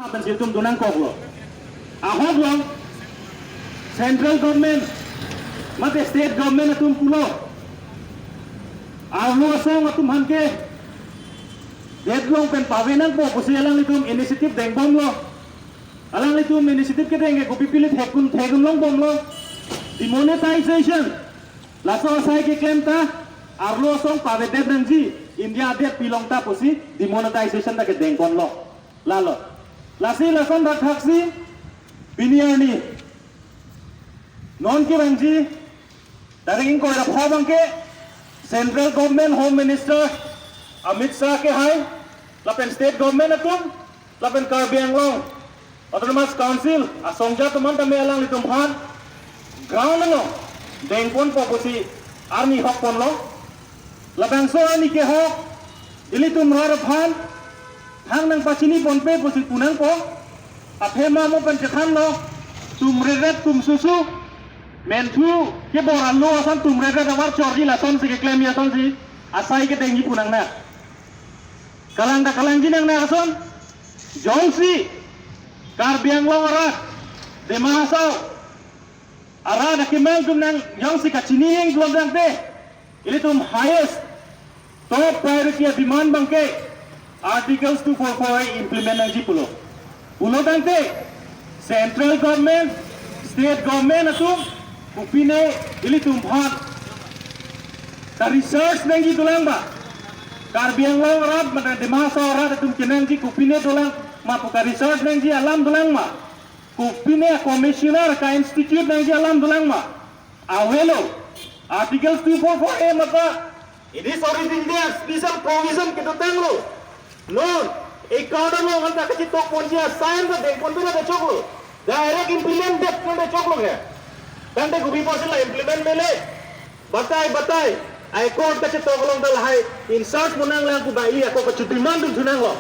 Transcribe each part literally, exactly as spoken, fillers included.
Pensi itum donangkoklo. Ahok long, central government mate state government atum pulo, arlo asong atum aphan ke det long pen pave nangpo pusi alanglitum initiative dengbomlo. Alanglitum initiative kedeng ke kopi pili thekdun thekdun longbomlo. Demonetization. Laso asai keklem ta arlo asong pavedet nangji, India adet pilong ta pusi demonetization ta kedengponlo. Lalo. Lasi lason dak thaksi pini arni non kevangji tarik ingkoi ra pho abangke central government Home Minister Amit Shah kehai lapen state government atum lapen Karbi Anglong Autonomous Council asongja atum an tame alanglitum aphan ground along dengponpo pusi arni hokponlo. Labangso arni kehok ilitum rat aphan thang nangpachiniponpe pusi punangpo. Athema mo pen chethanlo, tum reret tum susu, menthu kebor arlo ason tum reret avar chorji lasonsi keklemji asonsi asai kedengji pu nangne. Kalang ta kalangji nangne ason, jongsi Karbi Anglong arat, Dima Hasao arat akemang atum nang jongsi kachini ing pulo tangte, ilitum highest top priority a-demand abangke Articles two four four A implement nangji pulo. Pulo tangte central government, state government atum kopine ilitum aphan ka-research nangji dolang ma, Karbi Anglong arat mate Dima Hasao arat atum kenangji kopine dolang ma pu ka-research nangji alam dolang ma, kopine commissioner ka-institute nangji alam dolang ma. Avelo, Articles two four four A mate it is already there, special provision kedotanglo. Non, accord along anta kachitokponji asai ta dengponpe ta choklo. Direct implement det ponpe choklo ke. Tangte kopi pusi la implement mele. Batai, batai. Accord kachitok along ta lahai in-charge mo nanglang pu ba ili ako kachi-demand dun thu nanglo.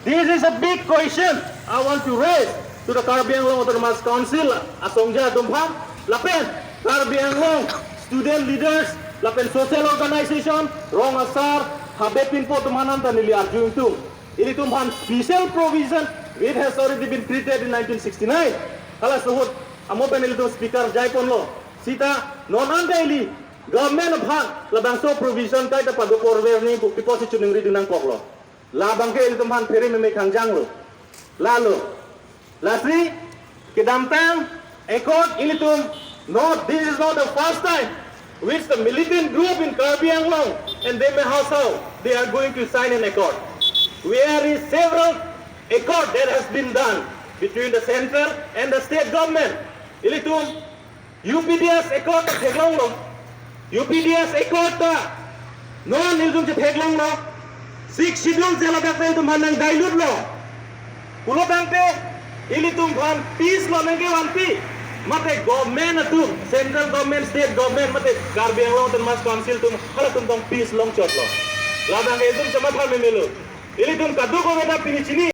This is a big question I want to raise to the Karbi Anglong Autonomous Council asongja atum aphan lapen Karbi Anglong student leaders lapen social organization, rong asar, habe pinpo atum aphan anta neli arju ingtung. Ilitum aphan special provision which has already been created in nineteen sixty-nine. Hala ahut amo pen ilitum speaker jaiponlo. Seta non anta ili government aphan labangso provision kaita padoporver ni pu pi pusi choningri dun nangkoklo. Labangke ilitum aphan phere meme kangjanglo. Lalo. Lasi kedamtang accord ilitum, not, this is not the first time which the militant group in Karbi Anglong and Dima Hasao, they are going to sign an accord. We are in several accord that has been done between the central and the state government. Ilitum U P D S accord ta theklonglo. U P D S accord ta non ilitum chetheklonglo. Sixth Schedule je ladak ta ilitum aphan nang dilute lo. Pulo tangte ilitum aphan peace lo nangkevanpi. Mate government atum, central government, state government, mate Karbi Anglong Autonomous Council atum, halatum tong peace longchotlo. Labang ilitum chematha memelo. Ilitum kadokave ta pini chini.